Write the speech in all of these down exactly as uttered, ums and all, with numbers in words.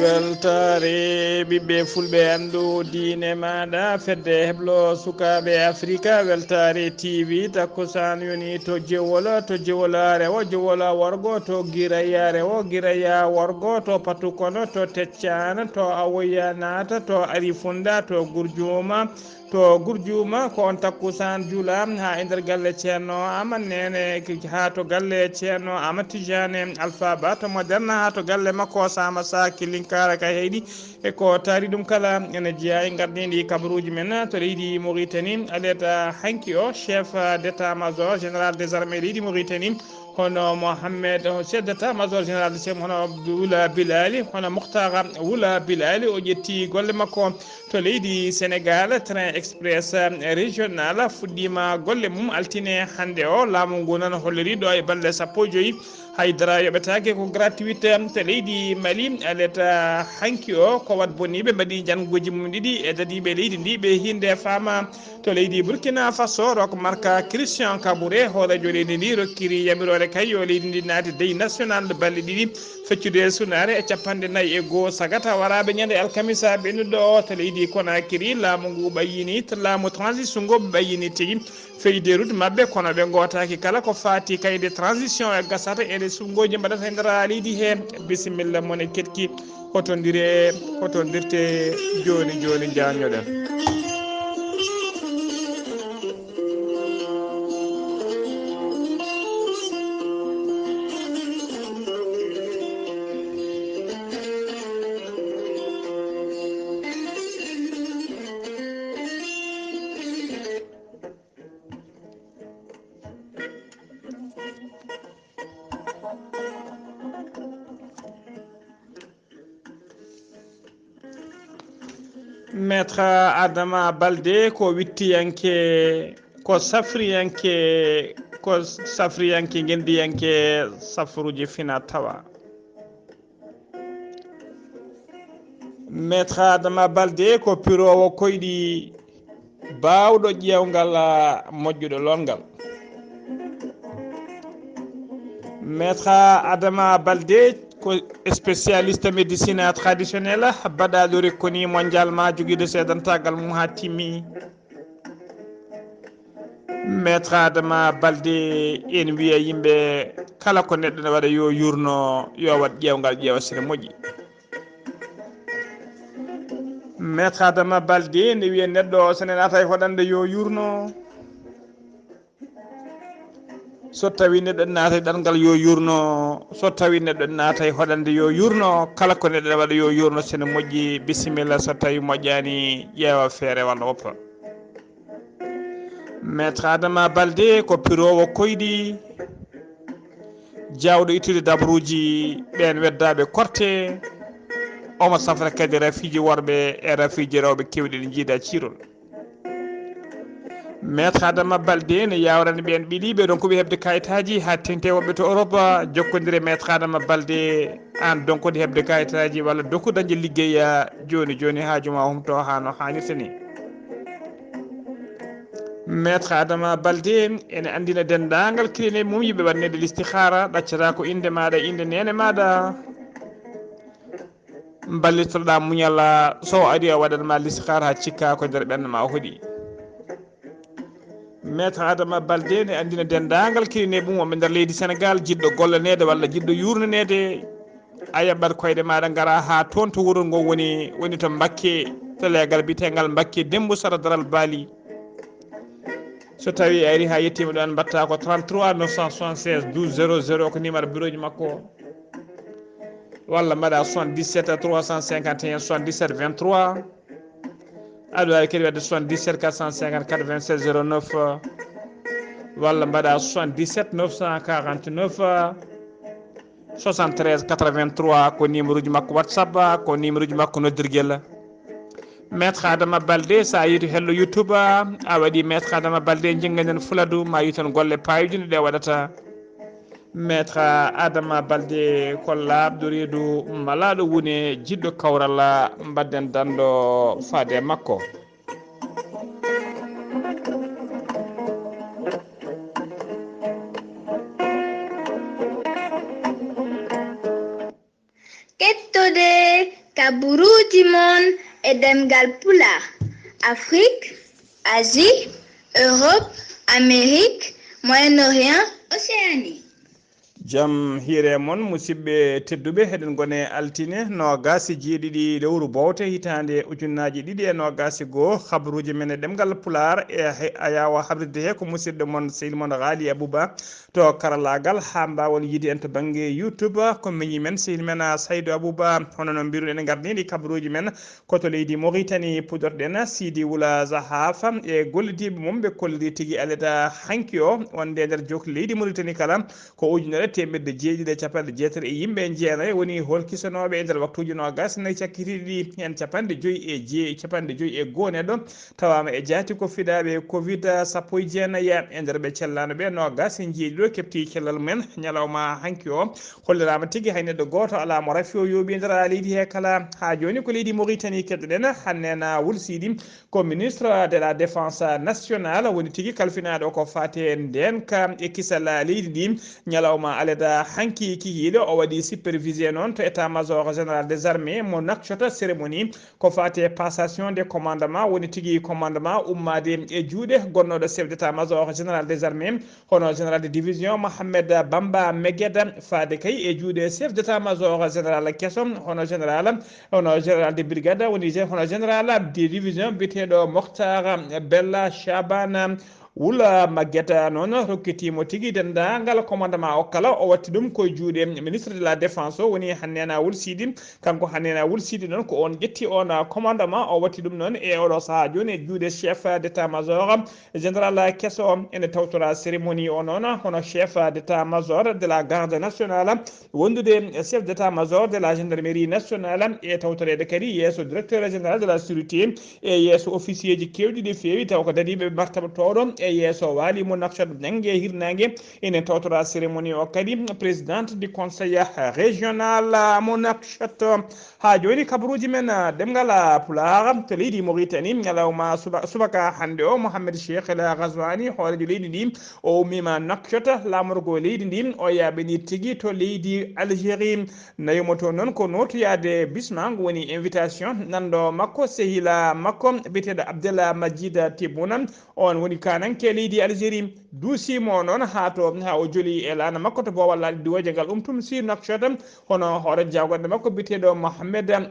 Weltaare ɓiɓɓe fulɓe, anndu diine maaɗa, fedde heblo sukaaɓe Afrika, Weltaare T V, takkusaan yoni to Jewol, to Jewol Arewo, Jewol Worgo, to Giraya Arewo, Giraya Worgo, to Patukono, to Teccaan, to Awoya Naata, to Arifunda, to Gurjuuma, to Gurjuuma, ko on takkusaan juula haa e nder galle Ceerno Aman Neene, haa to galle Ceerno Aman Tijaane Alfaa Ba, to Modern, haa to galle makko Saama Saaki Linkaara ka heyɗi. E ko taari ɗum kala, ene jeyaa e ngardiiɗi kabaruuji men to leydi Mauritanie. Aleta hanki o, chef d'état-major général des armées leydi Mauritanie, hono Mohamed, chef d'état-major général de chef, hono Wula Bilali, hono Mokhtar Wula Bilali, o ƴetti golle makko to leydi Sénégal. Train express régional fuɗɗiima golle mum altine hannde o. Laamu ngu noon holliri ɗo e balɗe sappo e joyi, haydara yoɓetaake, ko gratuite to leydi Mali. Aleta hanki o, ko wat boniiɓe mbaɗi njannguuji mum ɗiɗi e dadiiɓe leydi ndi, ɓe hinde faama to leydi Burkina Faso. Rock Mark Christian Kabouré, hooreejo leydi ndi, rokkiri yamiroore kay yo leydi ndi naati deuil national balɗe ɗiɗi, feccude sunaare e capanɗe nayi e goo sagata waraaɓe ñande alkamisa ɓennuɗo o to leydi Conakry. Laamu ngu ɓayyini, laamu transition ngu ɓayyini tigi feuille de route maɓɓe, kono ɓe ngootaaki kala ko faati kayde transition e gasata e nde suɓngooji mbaɗata e nder leydi he. Bisimilla mon e keɗki, hotondire, hotondirte jooni jooni, njaanñoɗen. Maître Adama Balde ko wittiyanke, ko safriyanke, ko safriyanke, ngendiyanke safruuji fina tawa. Maître Adama Balde ko piroowo koyɗi, baawɗo ƴeewngal, moƴƴuɗo loolngal. Maître Adama Balde ko spécialiste médecine traditionnelle, baɗaaɗo reconnu mondialement, jogiiɗo seedantaagal mum haa timmi. Maître Adama Balde, en wiya yimɓe kala ko neɗɗo ne waɗa yo yurno, yo waɗ ƴeewngal, ƴeewa sene moƴƴi. Maître Adama Balde ne wiya neɗɗo o, so ne naata e hoɗande yo yurno. So tawi neɗɗo naata e ɗanngal yo yurno. So tawi neɗɗo naata e hoɗande yo yurno. Kala ko neɗɗo ne waɗa yo yurno, sene moƴƴi, bisimilla. So tawi moƴƴaani, ƴeewa feere walla woppa. Maître Adama Balde ko piroowo koyɗi, jaawɗo ittude dabaruuji ɓeen weddaaɓe korte. Omo safra kadi rafiiji worɓe e rafiiji rewɓe keewɗi ɗi njiida ciirol. Maître Adama Balde ne yaawrani ɓeen ɓiɗiiɓe ronkuɓe heɓde kayitaaji haa teŋti e woɓɓe to Europe. Jokkondire Maître Adama Balde, aan donkuɗo heɓde kayitaaji walla dokku dañde liggey, jooni jooni haaju ma humto haa no haanirta ni. Maître Adama Balde ene anndina denndaangal client mum yiɓe waɗneede listihaara, ɗaccata ko innde maaɗa, innde neene maaɗa. Mballitoɗaa muñal, so o ari o waɗan ma listihaara haa cikka ko nder ɓernde ma o hoɗi. Maître Adama Balde ne anndina denndaangal client mum wonɓe nder leydi Senegaal, jiɗɗo golleneede walla jiɗɗo yurneneede, a yaɓɓat koyɗe maaɗa, ngara haa toon to wuro ngo woni, woni to Mbakke, to leegal biyeteengal Mbakke Demmbu, sara daral Baali. So tawi a ari haa yettiima ɗoon, mbaɗta ko trente-trois neuf cent soixante-seize douze zéro zéro, ko numéro bureau ji makko. Walla mbaɗa soixante-dix-sept trois cent cinquante et un soixante-dix-sept vingt-trois. Aɗa waawi kadi waɗde soixante-dix-sept quatre cent cinquante-quatre vingt-sept zéro neuf, walla mbaɗa soixante-dix-sept neuf cent quarante-neuf soixante-treize quatre-vingt-trois, ko numéro ji makko WhatsApp, ko numéro ji makko noddirgel. Maître Adama Balde, so a yehi to hello YouTube, a waɗi Maître Adama Balde, njinnganen Fuladu, ma yitan golle paayuji no ɗe waɗata. Maître Adama Balde ko laaɓɗo reedu, malaaɗo wune, jiɗɗo kawral, mbaɗden danndo faade e makko. Kettude Kabaruuji mon e ɗemngal Pulaar, Afrik, Asie, Europe, Amérique, Moyen-Orient, Océanie. Jam hiire mon, musidɓe tedduɓe, eɗen ngoni e altine noogaas e jeeɗiɗi lewru bowte hitaande ujunnaaji ɗiɗi e noogaas e goo. Kabaruuji men e ɗemngal Pulaar e he-, ayaawo habrirde he ko musidɗo mon, sehil mon Haali Abuba to karallaagal, haa mbaawon yiide en to bannge YouTube. Ko miñi men, sehil men, a, Saydu Abuba. Hono no mbiruɗen, en ngardiiɗi kabaruuji men ko to leydi Moritani puɗɗorɗen. Siidi Wula Zahaafa e gollidiiɓe mum ɓe kolliri tigi aleda hanki o, wonde e nder jookli leydi Moritani kala ko ujunere teemeɗɗe jeeɗiɗi e capanɗe jeetati e yimɓe jeenayo woni holkisanooɓe e nder waktuuji noogaas e nayi cakkitiiɗi ɗi. Heen capanɗe joyi e jee-, capanɗe joyi e goo neɗɗo tawaama e jaati ko fiɗaaɓe covid sappo e jeenayi. E nder ɓe cellaano ɓe, noogaas e jeeɗiɗo keɓti cellal mumen ñalawma hanki o. Holliraama tigi hay neɗɗo gooto alaa mo rafi o yooɓi e nder leydi he kala. Haa jooni ko leydi Moritani keɗoɗen, Hannena Wul Siidi ko ministre de la Défense nationale, woni tigi kalfinaaɗo ko faati e ndeenka e kisal leydi ndi. Ñalawma aleda hanki kikiiɗe o waɗi supervisé noon to état-major général des armées mo Nouakchott cérémonie ko faati e passation de commandement, woni tigi commandement ummaade e juuɗe gonnooɗo chef d'état-major général des armées, hono général de division Mohamed Bamba Megeda, faade kay e juuɗe chef d'état-major général keso, hono général, hono général de brigade, woni gé-, hono général de division biyeteeɗo Mokhtar Bella Chabana. Wula Maguette noon rokkitiimo tigi denndaangal commandement o kala, o watti ɗum ko e juuɗe ministre de la défense o, woni Hannena Wul Siidi. Kanko Hannena Wul Siidi noon ko oon ƴetti oon commandement, o watti ɗum noon e oɗo sahaa jooni e juuɗe chef d'état-major général keso. Ene tawtora cérémonie o noon hono chef d'état-major de la garde nationale, wondude chef d'état-major de la gendarmerie nationale e tawtoreede kadi yeeso directeur général de la sûreté e yeeso officier ji keewɗi ɗi feewi, taw ko dadiiɓe martaba tooɗo e yeeso waali mo Nouakchott nannge e hirnaange. Ene tawtora cérémonie o kadi présidente du conseil régional mo Nouakchott. Haa jooni kabaruuji men, ah, ɗemngal, ah, Pulaar to leydi Moritani, ñalawma suba-, subaka hannde o, Mohamed Cheikh El Ghazouani, hooreejo leydi ndi, o ummiima Nouakchott, laamorgo leydi ndi, o yaaɓini tigi to leydi Algérie. Nayo mo toon noon ko nootoyaade bisma ngu woni invitation nanndo makko, sehila makko biyeteeɗo Abdel Majid Tebboune. Oon woni kaananke leydi Algérie, duusiimo noon haa to, haa o joli e laana makko to boowal laaɗe diwooje ngal Umtumsi Nouakchott, hono hoore jaagonde makko biyeteeɗo Mohamed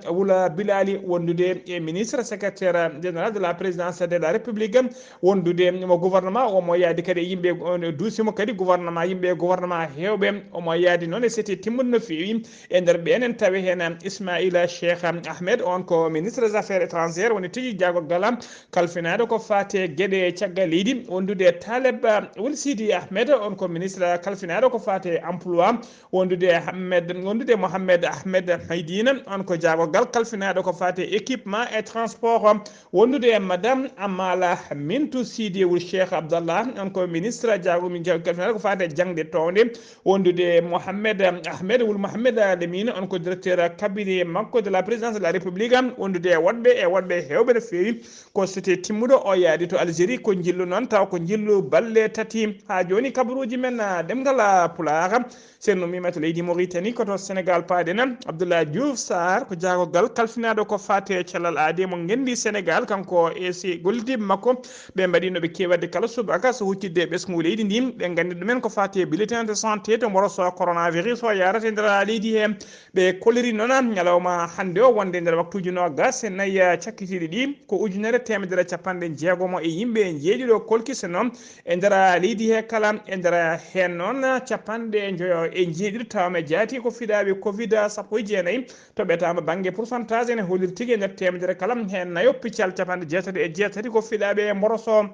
Wula Bilali, wondude e ministre secrétaire général de la présidence de la République, wondude mo gouvernement, omo yaadi kadi e yimɓe, on duusiimo kadi gouvernement, yimɓe gouvernement heewɓe, omo yaadi noon e sete timmuɗo no feewi. E nder ɓeen en tawi heen Ismaila Cheikh Ahmed, on ko ministre des affaires étrangères, woni tigi jaagorgal kalfinaaɗo ko faati e geɗe caggal leydi, wondude e Taleb Wul Sidi Ahmed, on ko ministre kalfinaaɗo ko faati e emploi, wondude e Ahmed, wondude e Mohamed Ahmed Haydine, on ko jaagorgal kalfinaaɗo ko faati e équipement et transport, wondude e Madame Amala Mintu Sidi Wul Cheikh Abdallah, on ko ministre jaago-, min jaago-, kalfinaaɗo ko faati e jaŋde townde, wondude e Mohamed Ahmed Wul Mohamed Lamine, on ko directeur cabinet makko de la présidence de la République, wondude e woɗɓe, e woɗɓe heewɓe no feewi. Ko sete timmuɗo o yaadi to Algérie, ko njillu noon, taw ko njillu balle tati. Haa jooni kabaruuji men, ah, ɗemngal, ah, Pulaar. Sen no mimata leydi Mauritanie, ko to Sénégal paaɗen. Abdoulaye Diouf Sarr ko jaagorgal kalfinaaɗo ko faati e cellal aadi mo ngenndi Sénégal, kanko e si gollidiiɓe makko ɓe mbaɗi no ɓe keewi waɗde kala subaka so huccitde e ɓesngu leydi ndi. Ɓe nganndi ɗumen ko faati e bulletin de santé to mboroso coronavirus o yarata e nder leydi he. Ɓe kolliri noon ñalawma hannde o wonde e nder waktuuji noogas e nayi cakkitiiɗi ɗi ko ujunere teemedere capanɗe jeegomo e yimɓe njeeɗiɗo kolkiseno e nder leydi he kala. E nder heen noon capanɗe njoyo e njeeɗiɗo tawama e jaati ko fiɗaaɓe covid sappo e jeenayi. To ɓetaama bannge pourcentage ene holliri tigi e nder teemedere kala heen nayo piccal capanɗe jeetati e jeetati ko fiɗaaɓe e mboroso.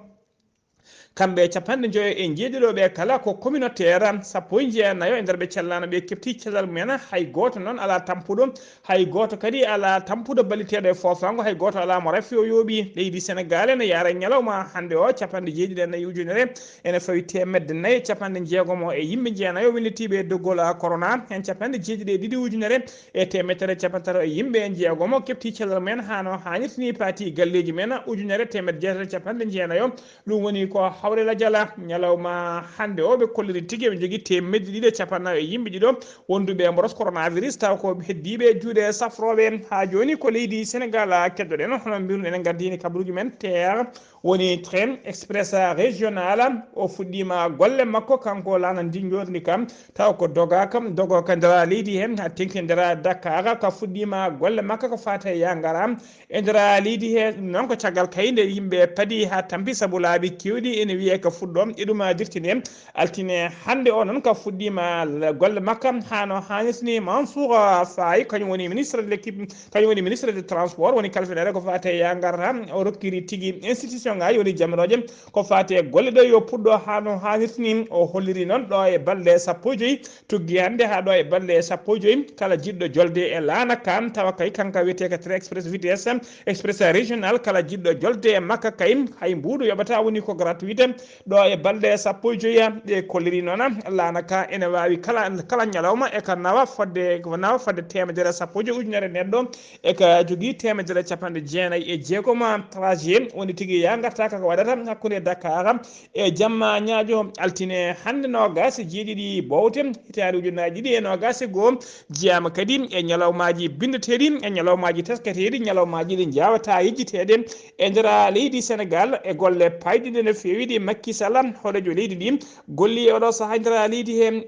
Kamɓe capanɗe njoyo e njeeɗiɗo ɓe kala ko communautaire, sappo e jeenayo e nder ɓe cellano ɓe keɓti cellal mumen. Hay gooto noon alaa tampuɗo, hay gooto kadi alaa tampuɗo balliteeɗo e foofaango, hay gooto alaa mo rafi o yooɓi. Leydi Senegaal ene yaara e ñalawma hannde o capanɗe jeeɗiɗi e nayi ujunere ene fawi teemedde nayi e capanɗe jeegomo e yimɓe jeenayo wellitiiɓe e doggol corona, heen capanɗe jeeɗiɗi e ɗiɗi ujunere e teemedere capanɗe tati e yimɓe jeegomo keɓti cellal mumen haa no haanirta ni, paati galleeji mumen ujunere teemedde jeetati e capanɗe jeenayo. Ɗum woni ko Hawre Lajala, ñalawma hannde o, ɓe kolliri tigi ɓe njogii teemedde ɗiɗi e cappannayi e yimɓe ɗiɗo wonduɓe e mboros coronavirus, taw ko heddiiɓe juuɗe safrooɓe. Haa jooni ko leydi Senegal keddoɗen, hono mbiruno enen, ngardiini kabaruuji men T R, woni train express régional. O fuɗɗiima golle makko, kanko laana ndi njoorndi kam, taw ko dogaaka, dogo ka nder leydi heen, haa teŋti nder Dakar, ka fuɗɗiima golle makko ko faati e yangara. E nder leydi he, ɗum noon ko caggal kay nde yimɓe padi haa tampi sabu laabi keewɗi, ene wiyee ko fuɗɗo e ɗum dirtinde altine hannde o. Noon ka fuɗɗiima l-, golle makka haa no haanirta ni. Mansour Faye, kañum woni ministre de l'équipe, kañum woni ministre de transport, woni kalfinere ko faati e yangara, o rokkiri tigi institution ngaji woni jamirooje ko faati e golle ɗo yo puɗɗo haa no haanirta ni. O holliri noon ɗo e balɗe sappo e joyi tuggi hannde haa ɗo e balɗe sappo e joyi, kala jiɗɗo jolde e laana kan, tawa kay kanka wiyetee ko train express vitesse, express régional, kala jiɗɗo jolde e makka kay, hay mbuuɗu yoɓata, woni ko gratuite. Ɗo e balɗe sappo e joyi, ɓe kolliri noon laana ka ene waawi kala, kala ñalawma e ka nawa fodde, ko nawa fodde teemedere sappo e joyi ujunere neɗɗo, e ka jogii teemedere capanɗe jeenayi e jeegom trajet, woni tigi ya ngarta ka ko waɗata hakkunde Dakar e jamma ñaajo altine hannde noogaas e jeeɗiɗi bowte hitaande ujunnaaji ɗiɗi e noogaas e goo. Jeyaama kadi e ñalawmaaji binndeteeɗi, e ñalawmaaji tesketeeɗi, ñalawmaaji ɗi njaawata yejjiteede e nder leydi Senegal, e golle payɗiɗe no feewi ɗi Macky Sall, hoɗejo leydi ndi, golli e oɗo sahaa e nder leydi he.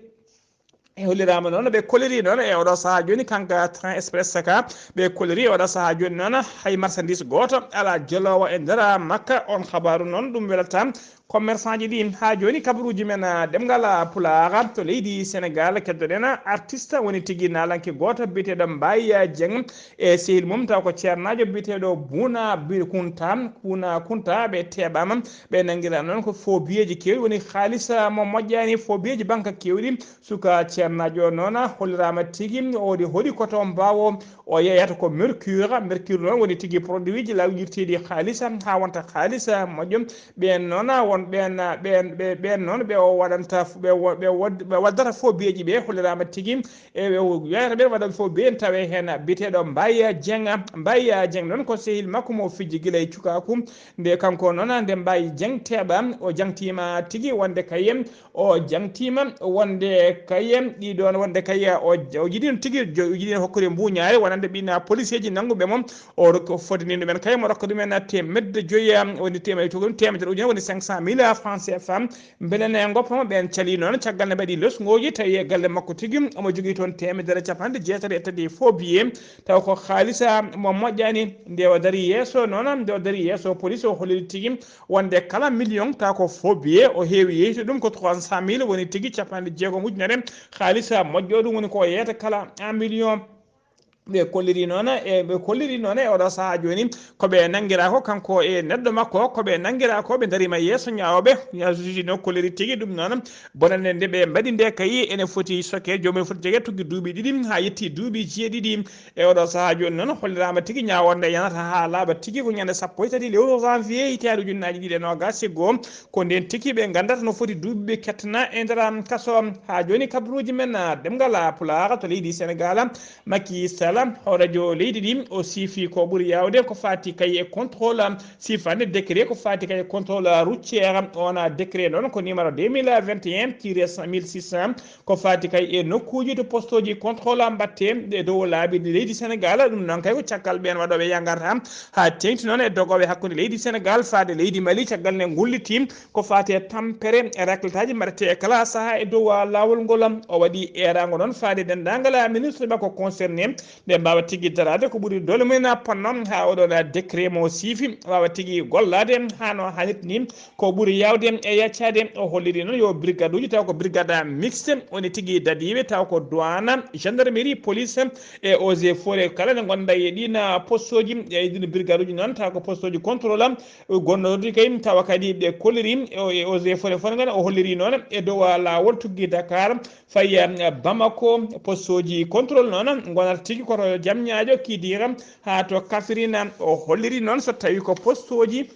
E holliraama noon, ɓe kolliri noon e oɗo sahaa jooni, kanka train express ka, ɓe kolliri e oɗo sahaa jooni noon, hay marchandise gooto alaa joloowo e nder makka. On xabaaru noon, ɗum welata commerçant ji ɗi. Haa jooni, kabaruuji men, ah, ɗemngal, ah, Pulaar to leydi Senegal, keddoɗen artiste woni tigi naalanke gooto biyeteeɗo Mbaye Dieng e sehil mum, taw ko ceernaajo biyeteeɗo Buna Bi-, Kunta, Buna Kunta. Ɓe teeɓaama, ɓe nanngiraa noon ko faux billets ji keewɗi, woni haalisa mo moƴƴaani, faux billets ji banque keewɗi. Suka ceernaajo o noon holliraama tigi, o waɗi hoɗi koto mbaawo, o yeeyata ko Mercure. Mercure noon woni tigi produit ji lawƴirteeɗi haalisa haa wonta haalisa moƴƴo. Ɓeen noon won ɓeen, ɓeen, ɓe-, ɓeen noon ɓe o waɗanta, ɓe wo-, ɓe wod-, ɓe waddata faux billets ji ɓe holliraama tigi. E ɓe o-, yeeyata ɓeen waɗa faux billet, tawe heen biyeteeɗo Mbaye Dieng. Mbaye Dieng noon ko sehil makko mo fijji gila e cukaaku. Nde kanko noon, nde Mbaye Dieng teeɓa, o jangtiima tigi wonde kay o jangtiima wonde kay ɗiɗon, wonde kay o, o yiɗino tigi jo-, o yiɗino hokkude mbuuñaare wonande ɓiina police ji nannguɓe mo. O rokki, o fodini ɗumen kay, mo rokka ɗumen teemedde joyi, woni teemedde, to ɗum teemedere ujunere, woni cinq cent mille francs C F A. Mbele ne ngoppa mo, ɓeen calii noon, caggal ne mbaɗi losngooji, tawi e galle makko tigi, omo jogii toon teemedere capanɗe jeetati e tati faux billets, taw ko haalisa mo moƴƴaani. Nde o darii yeeso noon, nde o darii yeeso police, o holliri tigi wonde kala million, taw ko faux billet, o heewi yeeytude ɗum ko trois cent mille, woni tigi capanɗe jeegom ujunere haalisa moƴƴo, ɗum woni ko o yeeyata kala un million. Ɓe kolliri noon e, ɓe kolliri noon e oɗo sahaa jooni, ko ɓe nanngiraa ko, kanko e neɗɗo makko, ko ɓe nanngiraa ko, ɓe ndariima yeeso ñaawooɓe, ñaawsuuji no kolliri tigi ɗum noon. Bonannde nde ɓe mbaɗi nde kay ene foti soke, joomum foti jogee tuggi duuɓi ɗiɗi haa yetti duuɓi jeeɗiɗi. E oɗo sahaa jooni noon, holliraama tigi ñaawore nde yanata haa laaɓa tigi ko ñande sappo e tati lewru janvier hitaande ujunnaaji ɗiɗi e noogaas e goo. Ko ndeen tigi ɓe nganndata no foti duuɓi ɓe kettana e nder kaso. Haa jooni, kabaruuji men, ah, ɗemngal, ah, Pulaar to leydi Senegal, Macky Sall, hooreejo leydi ndi, o siifi ko ɓuri yaawde ko faati kay e contrôle, siifande décret ko faati kay e contrôle routier. On décret noon ko numéro deux mille vingt et un tiret mille six cents, ko faati kay e nokkuuji to postooji contrôle mbaɗtee e dow laabi leydi Senegal. Ɗum noon kay ko caggal ɓeen waɗooɓe yangarta haa teeŋti noon e dogooɓe hakkunde leydi Senegal faade leydi Mali, caggal nde ngulliti ko faati e tampere e raklitaaji mbaɗetee e kala sahaa e dow laawol ngol. O waɗi eeraango noon faade denndaangal ministre makko concerné, nde mbaawa tigi daraade ko ɓuri doole mumen ponno haa oɗo décret mo siifi waawa tigi gollaade haa no haanirta ni. Ko ɓuri yaawde e yaccaade, o holliri noon yo brigade uji, taw ko brigade mixte, woni tigi dadiiɓe, taw ko douane, gendarmerie, police e eaux et forêt, kala ne ngonda e ɗiin postooji, e ɗiin brigade uji noon, taw ko postooji contrôle, gonnooɗi kay, tawa kadi ɓe kolliri e, e eaux et forêt fof ngana, o holliri noon e dow laawol tuggi Dakar, fayi, eh, Bamako, postooji contrôle noon ngonata tigi ko to Jamñaajo, Kidira, haa to Kafrine. O holliri noon so tawi ko postooji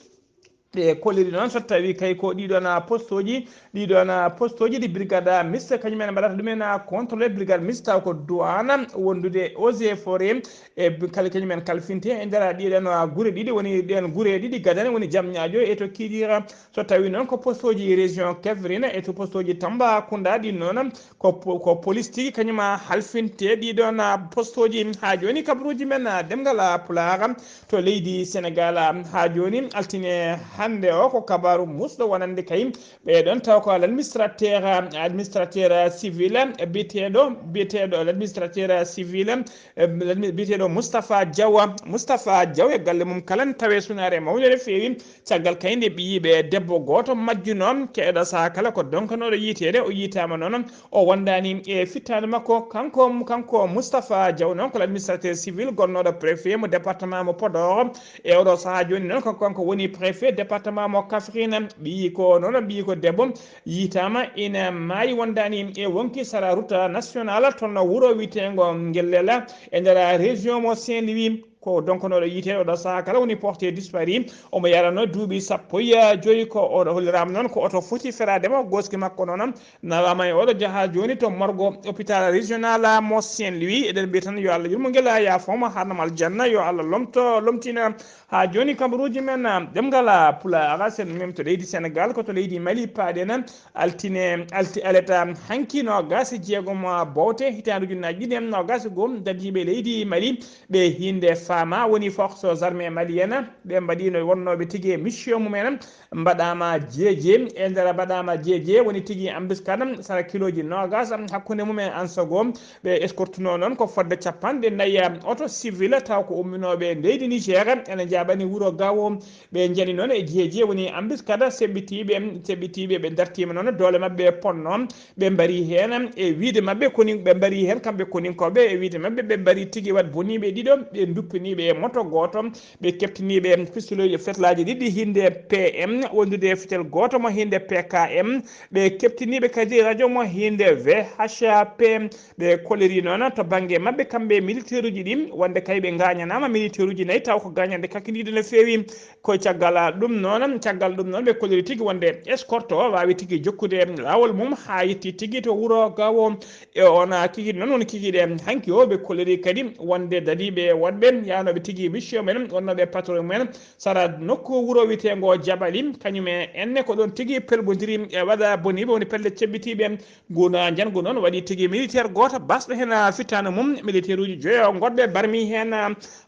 Ɓe kolliri noon so tawi kay ko ɗiɗon postoji, ɗiɗon postoji ɗi brigade miste kañum en mbaɗata ɗumen contrôlé. Brigade miste taw ko douane wondude eaux et forêt e kala kañum en kalfinte e nder ɗiɗon gure ɗiɗi, woni ɗen gure ɗiɗi gadane woni Jamñaajo e to Kiiɗiira. So tawi noon ko postoji région Kefrine e to postoji Tambacounda ɗin noon ko, ko police tigi kañum halfinte ɗiɗon postoji. Ha joni kabaruji men ɗemngal Pulaar to leydi Sénégal. Ha joni altine hannde o ko kabaru musɗo wonande kay ɓeɗon taw ko l'administrateur, administrateur civil biyeteɗo, biyeteɗo l'administrateur civil, eh, l'admi-, biyeteɗo Moustapha Diaw. Moustapha Diaw e galle mum kala ne tawe sunaare mawnere feewi. Caggal kay nde ɓiyiiɓe debbo gooto majjuno, keɗa saha kala ko donkanoɗo yiiteede, o yiitaama noon, o wondaani e fittaandu makko. Kanko, kanko Moustapha Diaw noon ko l'administrateur civil gonnoɗo préfet mo département mo Podor. E oɗo saha joni noon ko kanko woni préfet département mo Kaffrine. Ɓiyi ko noon, ɓiyi ko debbo yiitaama ina maayi wondaani e wonki sara route nationale toon wuro wiyeteengo Ngellela e nder région mo Saint-Louis. Ko donkanoɗo yiite oɗo saha kala woni porté disparu. Omo yarano duuɓi sappo e joyi. Ko oɗo holliraama noon ko oto foti feraade mo. Goski makko noon nawaama e oɗo jaha joni to morgo hôpital régional mo Saint-Louis. Eɗen mbiya tan yo Allah yurmo ngel, yaafoma, harnam aljanna, yo Allah lomto, lomtina. Ha joni kabaruji men ɗemngal Pulaar, sen mem to leydi Sénégal, ko to leydi Mali paaɗen. Altine, alti aleta hanki noogas e jeegom bowte hitaande ujunnaji ɗiɗi e noogas e goo, dadiiɓe leydi Mali ɓe hinde faama woni forces armées maliennes, ɓe mbaɗino wonnooɓe tigi e mission mumen, mbaɗama jeeje. E nder mbaɗama jeeje woni tigi embuscade sara kiloji noogas hakkunde mumen ansa goo. Ɓe escortuno noon ko fodde capanɗe nayi oto civil taw ko umminooɓe leydi Niger, ene njaɓani wuro Gao. Ɓe njani noon e jeeje woni embuscade seɓɓitiiɓe, seɓɓitiiɓe ɓe dartiima noon doole maɓɓe ponno. Ɓe mbari heen e wiide maɓɓe koni, ɓe mbari heen kamɓe koninkooɓe e wiide maɓɓe ɓe mbari tigi wat boniiɓe ɗiɗo, ɓe nduppiniiɓe e moto gooto, ɓe keɓtiniiɓe pistolooji fetlaaji ɗiɗi hinde P M, wondude e fetel gooto mo hinde P K M, ɓe keɓtiniiɓe kadi radio mo hinde V H P. Ɓe koliri noon to bannge maɓɓe kamɓe militaireji ɗi wonde kay ɓe gañanaama militaireji nayi taw ko gañande kakidiiɗo no feewi. Ko caggal ɗum noon, caggal ɗum noon ɓe kolliri tigi wonde escorte o waawi tigi jokkude laawol mum haa yetti tigi to wuro Gao. E on kikiiɗe noon woni kikiiɗe hanki o ɓe kolliri kadi wonde dadiiɓe wonɓe yahnooɓe tigi mission men wonnooɓe patron men sara nokku wuro wiyeteengo Jabali, kañum e enne ko ɗoon tigi pelbondiri e waɗa boniiɓe woni pelle ceɓɓitiiɓe. Nguna njanngu noon waɗi tigi militaire gooto basɗo heen fittaandu mum. Militaire uji joyo goɗɓe barmi heen.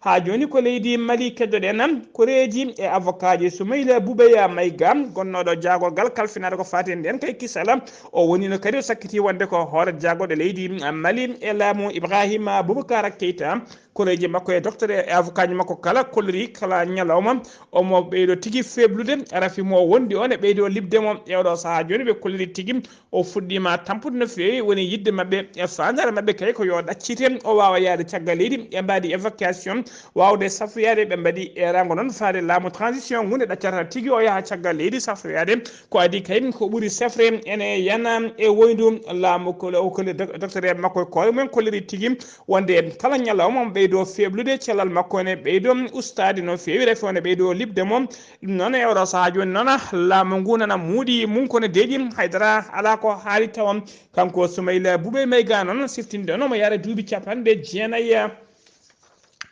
Haa jooni ko leydi Mali keddoɗen. Koreeji e avocat ji Soumaïla Boubèye Maïga, gonnooɗo jaagorgal kalfinaade ko faati e ndeen kay kisal. O wonino kadi o sakkiti wonde ko hoore jaagorɗo leydi Mali e laamu Ibrahima Boubacar Keita. Koreeji makko e docteur e avocat ji makko kala kolliri kala ñalawma omo ɓeydo tigi feblude. Rafi mo wondi on e ɓeydo liɓde mo. E oɗo sahaa jooni ɓe kolliri tigi o fuɗɗiima tampude no feewi, woni yiɗde maɓɓe e faandaare maɓɓe kay ko yo ɗaccite, o waawa yahde caggal leydi. Ɓe mbaɗi évacuation, waawde safroyaade, ɓe mbaɗi eeraango noon faade laamu transition ngu nde ɗaccata tigi o yaha caggal leydi safroyaade. Ko adii kay ko ɓuri safre ene yana e woyndu laamu ko, ko docteur makko e koore mumen kolliri tigi wonde kala ñalawma omo ɓeydo feblude, cellal makko ene ɓeydo ustaade no feewi, rafi one ɓeydo liɓde mo. Ɗum noon e oɗo sahaa jooni noon laamu ngu nana muuɗi mum kono deeƴi haydara alaa ko haali tawa. Kanko Soumaïla Boubèye Maïga noon siftinde noon omo yahra duuɓi capanɗe jeenayi.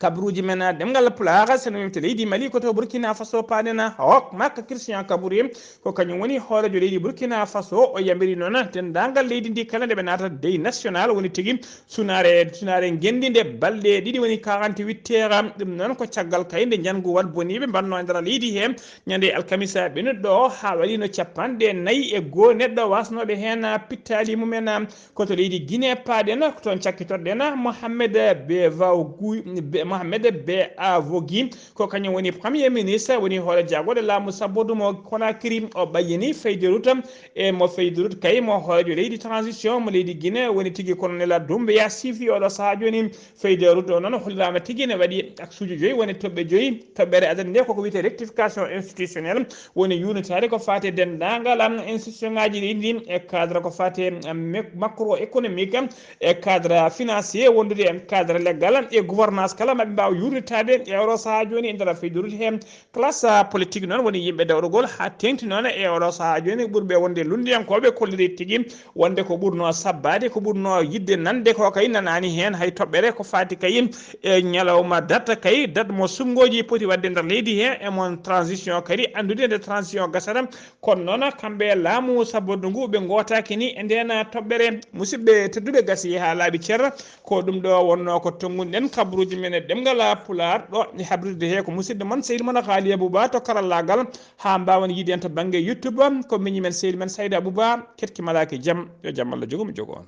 Kabaruuji men ɗemngal Pulaar, so en to leydi Mali ko to Burkina Faso paaɗen. O makka Christian Kabore ko kañum woni hooreejo leydi Burkina Faso. O yamiri noon denndaangal leydi ndi kala nde ɓe naata deuil national woni tigi sunaare, sunaare ngenndi nde balɗe ɗiɗi woni quarante-huit heures. Ɗum noon ko caggal kay nde njanngu wat boniiɓe mbanno e nder leydi he ñande alkamisa ɓennuɗo o haa waɗino capanɗe nayi e goo neɗɗo wasnooɓe heen pittaali mumen. Ko to leydi Guinée paaɗen, ko toon cakkitorɗen Mohamed Be Vaougui, Be, Mohamed Be Avogi, ko kañum woni premier ministre, woni hoore jaagorɗo laamu sabbodu mo Conakry. O ɓayyini feuille de route e mo feuille de route kay mo hooreejo leydi transition mo leydi Guinée woni tigi colonel Doumbouya Sifi. Oɗo sahaa jooni feuille de route o noon holliraama tigi ne waɗi axe uji joyi woni toɓɓe joyi. Toɓɓere adana nde koko wiyetee rectification institutionnelle woni yuunitaade ko faati e denndaangal institution ngaji ɗi e cadre ko faati e macro économique e cadre financier wondude e cadre léggal e gouvernance kala ɓe mbaawa yuurnitaade e oɗo sahaa jooni e nder feydorude heen. Classe politique noon woni yimɓe dawrugol haa teeŋti noon e oɗo sahaa jooni, ɓurɓe wonde lunndiyankooɓe kolliri tigi wonde ko ɓurnoo sabbaade, ko ɓurnoo yiɗde nande ko kay nanaani heen hay toɓɓere ko faati kay e ñalawma date kay, date mo suɓngooji poti waɗde nder leydi heen e mo transition kadi anndude nde transition gasata. Kono noon kamɓe laamu sabbundu ngu ɓe ngootaaki ni e ndeen toɓɓere. Musidɓe tedduɓe, gasi haa laaɓi cer. Ko ɗum ɗo wonnoo ko tonngunoɗen kabaruuji men e ɗemngal Pulaar ɗo e habrirde he ko musidɗo mon sehil mon Haali Abuba to karallaagal haa mbaawen yiide en to bannge YouTube. Ko miñi men sehil men Sayda Abuba, keɗki malaaki jam, yo jam Allah jogo mi jogo on.